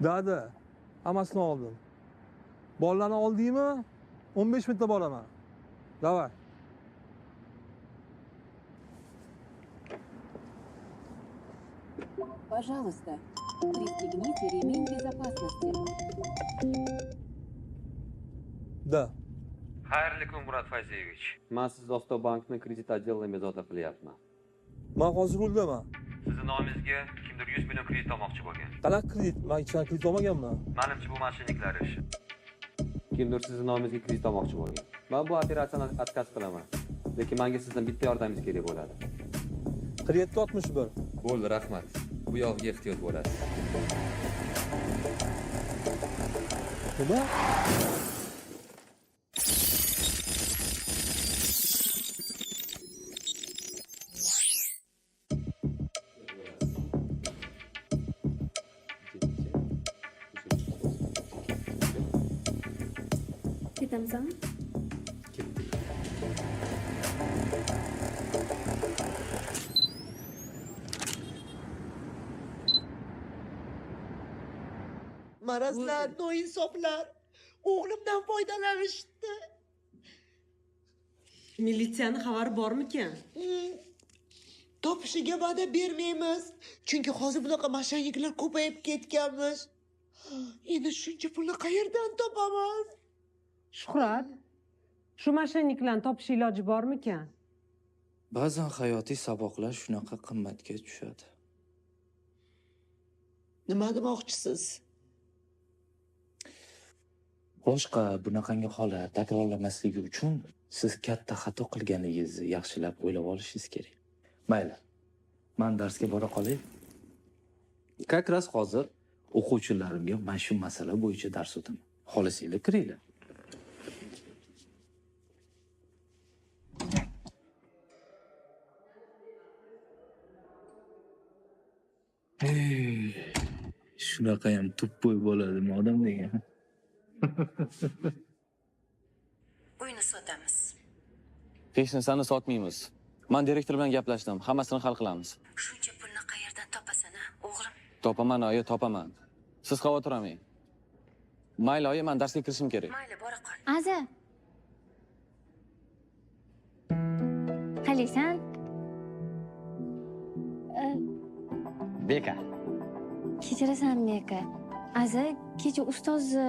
Dada, hammasini oldim. Bolalarni oldingmi? 15 minutda boraman. Давай. Пожалуйста, пристегните ремень безопасности. Да. Xayrli kun, Murad Fayziyevich. Men sizni Avtobankni kredit отделida bezovta qilyapman. Men hozir ruldaman. Sizni nomingizga kimdir 100 million kredit olmoqchi bo'lgan. Qanaqa kredit? Men hech qanaqa kredit olmaganman. Menimcha bu mashinaliklar ishi. Kimdir sizni nomingizga kredit olmoqchi bo'lgan. Men bu operatsiyani отказ qilaman. Lekin menga sizdan bitta yordamingiz kerak bo'ladi. 4761. Bo'ldi, rahmat. Bu yog'iga ehtiyot bo'lasiz. Nima? Ketamizmi? Marazlar, noinsoflar o'g'limdan foydalanishdi. Militsiyani xabari bormikan? Topishiga va'da bermaymiz. Chunki hozir bunaqa mashinaliklar ko'payib ketganmiz. Endi shuncha pulni qayerdan topaman? Shuhrat, shu mashinaliklarni topish iloji bormikan? Ba'zan hayotiy saboqlar shunaqa qimmatga tushadi. Nima demoqchisiz? Boshqa bunaqangi holat takrorlanmasligi uchun siz katta xato qilganingizni yaxshilab o'ylab olishingiz kerak. Mayli, men darsga bora qolay. Как раз hozir o'quvchilarimga mana shu masala bo'yicha dars o'taman. Xohlasanglar kiringlar. Shunaqa ham tuppoy bo'ladimi odam degan? Uyni sotamiz. Hech narsani sotmaymiz. Men direktor bilan gaplashdim, hammasini hal qilamiz. Shuncha pulni qayerdan topasan, a, o'g'lim? Topaman, oyi, topaman. Siz xavotir olmang. Mayli, oyi, men darsga kirishim kerak. Mayli, bora qol. Aza. Qalaysan? Beka. Kechirasan, Beka. Aza, kecha ustozni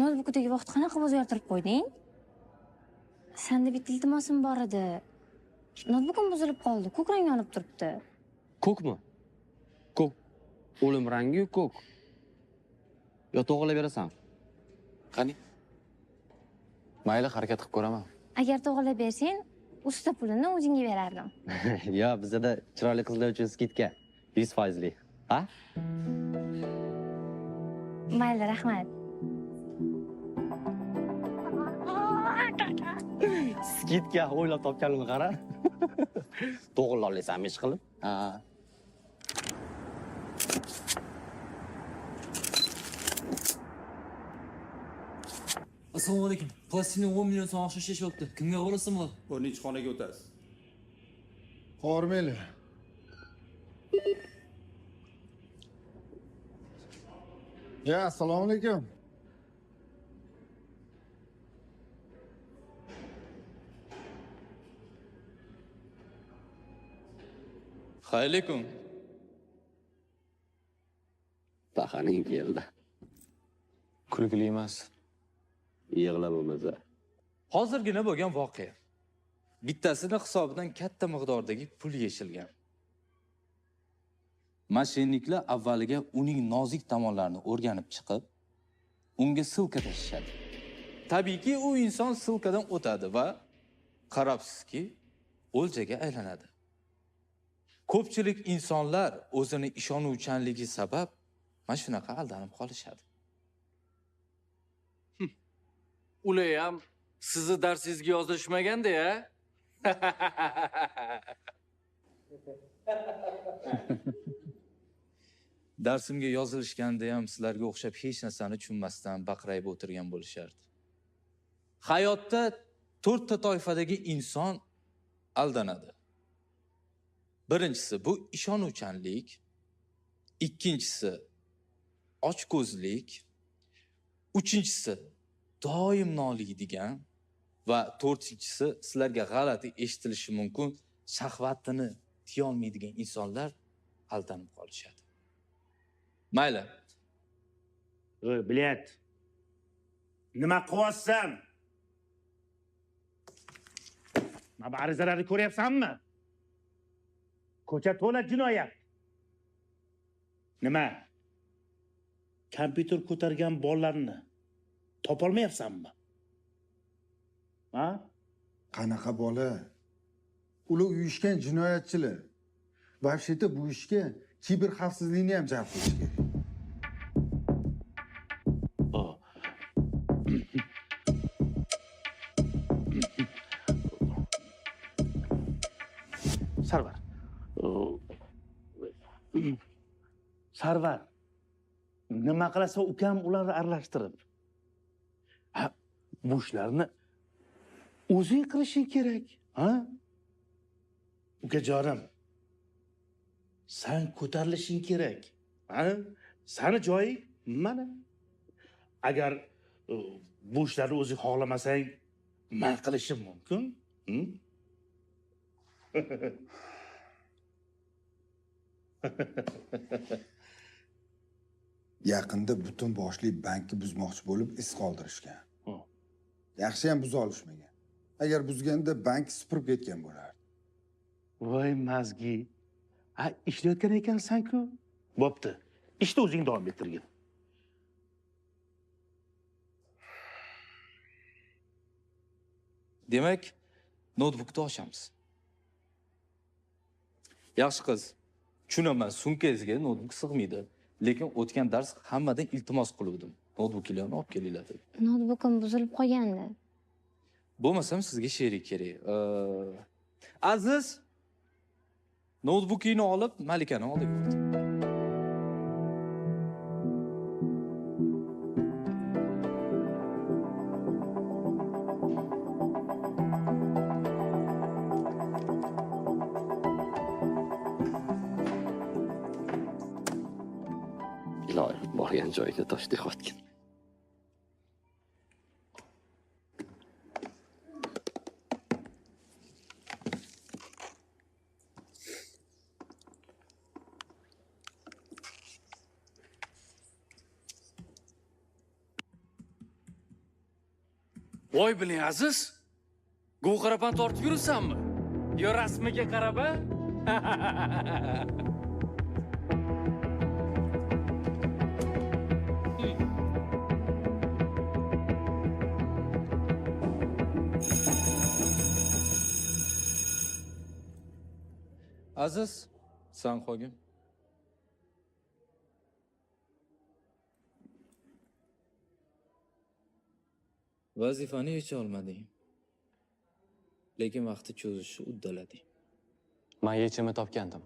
noutbukidagi vaqt qanaqa o'zgartirib qo'yding? Senda bitta iltimosim bor edi. Noutbukim buzilib qoldi, ko'k rang yonib turibdi. Ko'kmi? Ko'k. O'lim rangi ko'k. Yo to'g'rilab berasan. Qani? Mayli, harakat qilib ko'raman. Agar to'g'rilab bersang, usta pulini o'zingga berardim. Yo, bizda chiroyli qizlar uchun skidka 100%li. Ha? Mayli, rahmat. Skidka o'ylab topganimni qara. To'g'rilab olasanmi ish qilib? Ha. Assalomu alaykum. Plastikni 10 million so'm oqshab sheshyapti. Kimga borasam bo'ladi? 10-xonaga o'tasiz. Hormeli. Ya, assalomu alaykum. Xayrli kun. Paxaning keldi. Kulgili emas. Yig'la bo'lmasa. Hozirgina bo'lgan voqea. Bittasini hisobidan katta miqdordagi pul yechilgan. Mashinniklar avvaliga uning nozik tomonlarini o'rganib chiqib, unga ссылка tashlashadi. Tabiiyki, u inson ссылкаdan o'tadi va qarabsizki, o'ljaga aylanadi. Ko'pchilik insonlar o'zini ishonuvchanligi sabab mana shunaqa aldanib qolishadi. Ular ham sizni darsingizga yozishmaganda ya. Darsimga yozilishganda ham sizlarga o'xshab hech narsani tushunmasdan baqrayib o'tirgan bo'lishardi. Hayotda 4 ta toifadagi inson aldanadi. Birinchisi bu ishonuvchanlik, ikkinchisi ochko'zlik, uchinchisi doim noliydigan va to'rtinchisi sizlarga g'alati eshitilishi mumkin, shahvatini tiyolmaydigan insonlar aldanib qolishadi. Mayli. Ey, bilet. Nima qilyapsan? Mana bu arizalarni ko'ryapsanmi? Ko'cha to'la jinoyat. Nima? Kompyuter ko'targan bolalarni topolmayapsanmi? Ha? Qanaqa bola? Ular uyushgan jinoyatchilar. Vobsheta bu ishga kiber xavfsizlikni ham jalb qilish kerak. Sarvar. Sarvar. Nima qilasan ukam ularni aralashtirib? Ha, bu ishlarni o'zing qilishing kerak, ha? Ukajonim, sen ko'tarilishing kerak, ha? Sani joying mana. Agar bu ishlarni o'zing xohlamasang, men qilishim mumkin. Yaqinda butun boshli bankni buzmoqchi bo'lib iz qoldirishgan. Yaxshi ham buza olishmagan. Agar buzganda bank supurib ketgan bo'lardi. Voy mazgi. Ha, ishlayotgan ekansan-ku. Bo'pti. Ishni o'zing davom ettirgin. Demak, noutbukni ochamiz. Yaxshi qiz, tushunaman, sumkangizga noutbuk sig'maydi. Lekin o'tgan dars hammadan iltimos qiluvdim. Noutbukinglarni olib kelinglar deb. Noutbukim buzilib qolgandi. Bo'lmasam sizga sherik kerak. Aziz, noutbukingni olib Malikani oldiga o't. Iloyim, borgan joyida toshdek qotgin. Voy biling Aziz, govharapan tortib yuribsanmi? Yo rasmiga qarab a? Aziz, sen qolgin. Vazifani yecha olmading. Lekin vaqti cho'zishni uddalading. Men yechimni topgandim.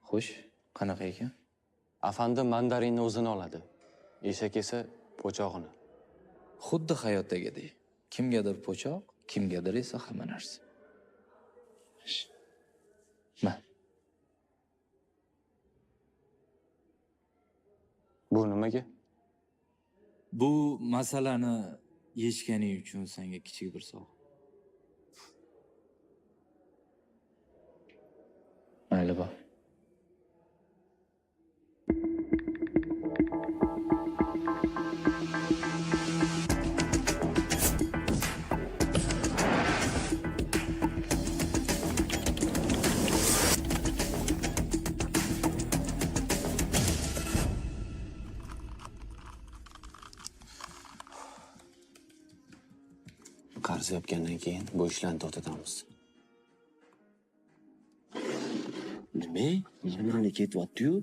Xo'sh, qanaqa ekan? Afandi mandarinni o'zini oladi. Eshak esa po'chog'ini. Xuddi hayotdagidek. Kimgadir po'choq, kimgadir esa hamma narsa. Ma. Bu nimaga? Bu masalani yechganing uchun senga kichik bir sovg'a. Mayli, bor. Qarz yopgandan keyin bu ishlarni to'xtatamiz. Nima? Nimani ketyapti-yu?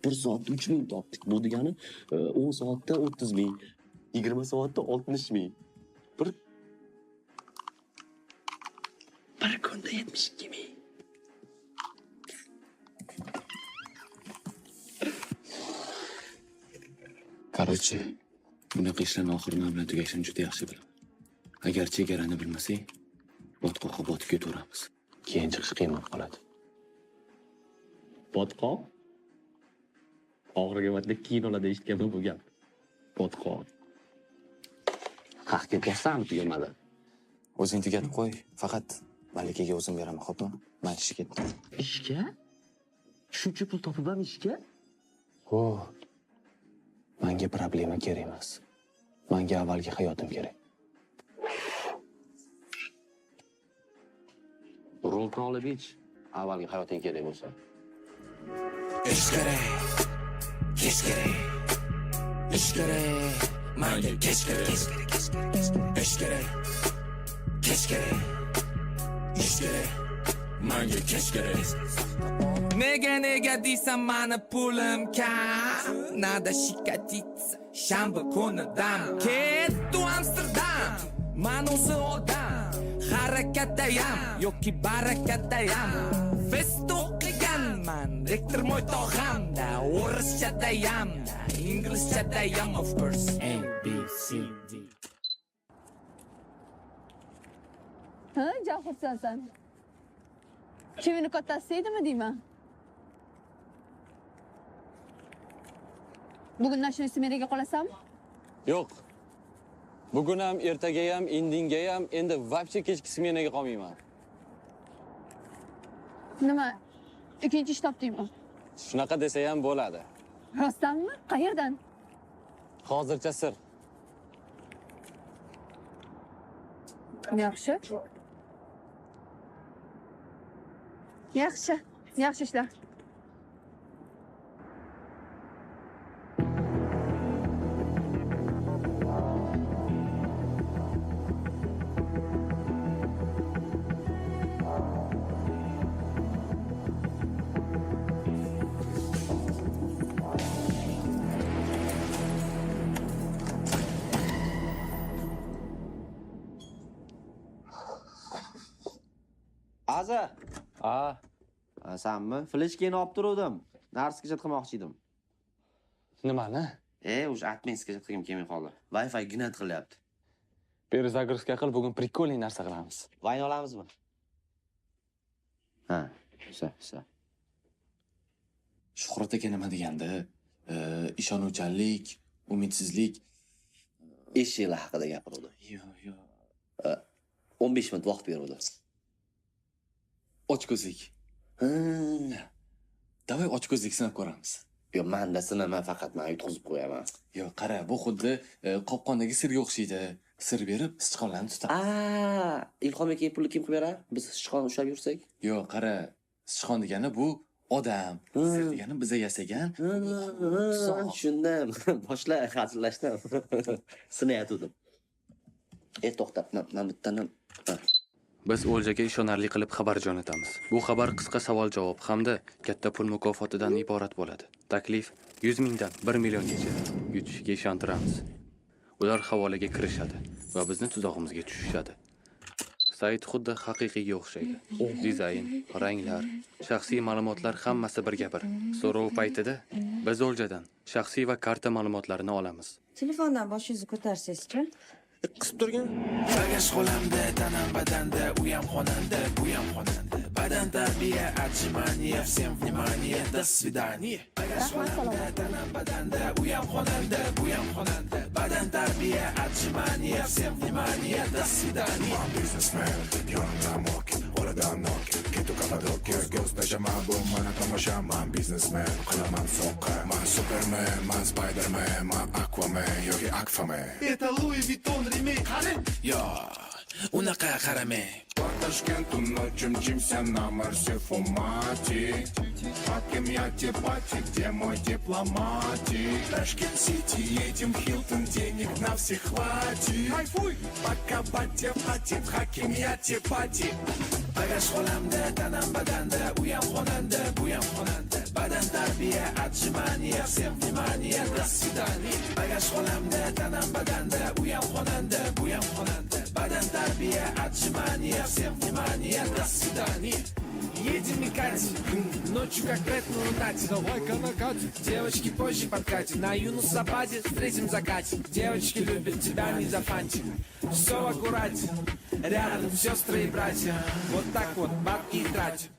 1 soatda 3000 topdik. Bu degani 10 soatda 30 ming, 20 soatda 60 ming. Bir kunda 72 ming. Короче, bunaqa ishlarni oxiri nima bilan tugashini juda yaxshi bilaman. Agar chegarani bilmasak, botqoqqa botib ketaveramiz. Keyin chiqish qiyin bo'lib qoladi. Botqoq? Oxirgi marta kinolarda eshitganman bu gap. Botqoq. Haq ketyapsanmi tugamadi? O'zing tugatib qo'y. Faqat Malikaga o'zim beraman, xo'pmi? Men ishga ketdim. Ishga? Shuncha pul topib ham ishga? O, menga problema kerak emas. Menga avvalgi hayotim kerak. Rulni olib ich. Avvalgi hayoting kerak bo'lsa. Ish kerak, kech kerak. Ish kerak, menga kech kerak. Ish kerak, kech kerak. Ish kerak, menga kech kerak. Nega nega deysan mani pulim kam. Надо щекотиться, shanba kuni dam. Ketdi Amsterdam, man o'zi odam. Harakatdayam yoki barakatdayam. Fest o'qiganman, rektor moy tog'amda. O'rischadayam, inglizchadayam, of course. A, B, C, D. Ha, Jahursansan. Chivini kattasi edimi deyman? Bugun nashri smeraga qolasanmi? Yo'q. Bugun ham, ertaga ham, indinga ham, endi vobshe kechki smenaga qolmayman. Nima? Ikkinchi ish topdingmi? Shunaqa desa ham bo'ladi. Rostdanmi? Qayerdan? Hozircha sir. Yaxshi. Yaxshi. Yaxshi ishlar. Aza. A. Sanmi? Fleshkani olib turuvdim. Narsa skichat qilmoqchi edim. Nimani? O'sha admin skichat qilgim kelmay qoldi. Wi-Fi ginat qilyapti. Перезагрузка qil, bugun прикольный narsa qilamiz. Vayn olamizmi? Ha, всё, всё. Shuhrat aka nima degandi? Ishonuvchanlik, umidsizlik, eshiklar haqida gapiruvdi. Yo'q, yo'q. 15 minut vaqt beruvdi. Ochko'zlik. Davay ochko'zlik sinab ko'ramiz. Yo'q, menda sinama, faqat men yutqizib qo'yaman. Yo'q, qara, bu xuddi qopqondagi sirga o'xshaydi. Sir berib sichqonlarni tutamiz. Ilhom aka pulni kim qilib beradi? Biz sichqon ushlab yursak? Yo'q, qara, sichqon degani bu odam, sir degani biza yasagan. Tushundim. Boshla, hazillashdim. Sinayotgandim. To'xtab, men bittadan. Biz o'ljaga ishonarli qilib xabar jo'natamiz. Bu xabar qisqa savol-javob hamda katta pul mukofotidan iborat bo'ladi. Taklif 100 mingdan 1 milliongacha yutishiga ishontiramiz. Ular havolaga kirishadi va bizni tuzog'imizga tushishadi. Sayt xuddi haqiqiyga o'xshaydi. Dizayn, ranglar, shaxsiy ma'lumotlar hammasi birga bir. So'rov paytida biz o'ljadan shaxsiy va karta ma'lumotlarini olamiz. Telefondan boshingizni ko'tarsangizchi? Qisib turgan. Bagaj qo'lamda, tanam badanda, u ham xonanda, bu ham xonanda. Badan tarbiya, отжимание, всем внимание, до свидания. Bagaj qo'lamda, tanam badanda, u ham xonanda, bu ham xonanda. Badan tarbiya, отжимание, всем внимание, до свидания. Biznesmen, yonimda mok, qo'lidan nok, ketu Kapadokya, ko'z tashlama, bu mana tomosha. Man biznesmen, qilaman soqqa. Man Superman, man Spiderman, man Aquaman yoki Akfaman. Это Louis Vuitton ремень, qani? Yo, unaqa qaramang. По Ташкенту ночью мчимся на Марсе Фумати. Хакимьяте пати, где мой дипломатик? Ташкент-Сити, едем в Хилтон, денег на всех хватит. Кайфуй! Пока батя пати, в Хакимьяте пати. Bagaj qo'lamda, tanam badanda, u ham xonanda, bu ham xonanda. Badan tarbiya, отжимание, всем внимание, до свидания. Bagaj qo'lamda, tanam badanda, u ham xonanda, bu ham xonanda. Badan tarbiya, отжимание, всем внимание, до свидания. Едем и катим, ночью как Бэтмен лунатик. Давай-ка накатим. Девочки позже подкатим, на Юнусабаде встретим закате. Девочки любят тебя не за фантик. Все в аккурате, рядом сестры и братья. Вот так вот бабки и тратим.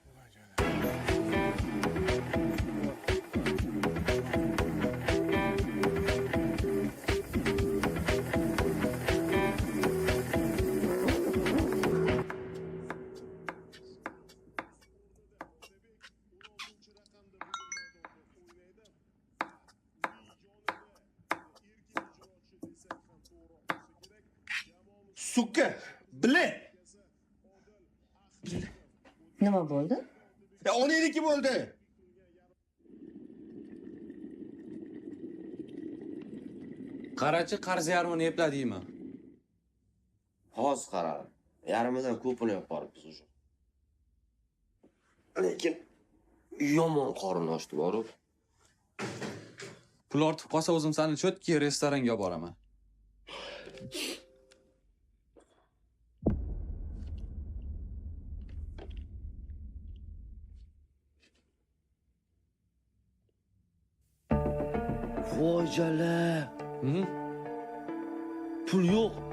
Сука, бля. Nima bo'ldi? Onangniki bo'ldi. Qarachi, qarz yarmini epladingmi? Hozir qaradim. Yarmidan ko'pini olib boribmiz уже. Lekin yomon qorin ochdi borib. Pul ortib qolsa o'zim seni cho'tki restoranga boraman. Voy jala. Pul yo'q.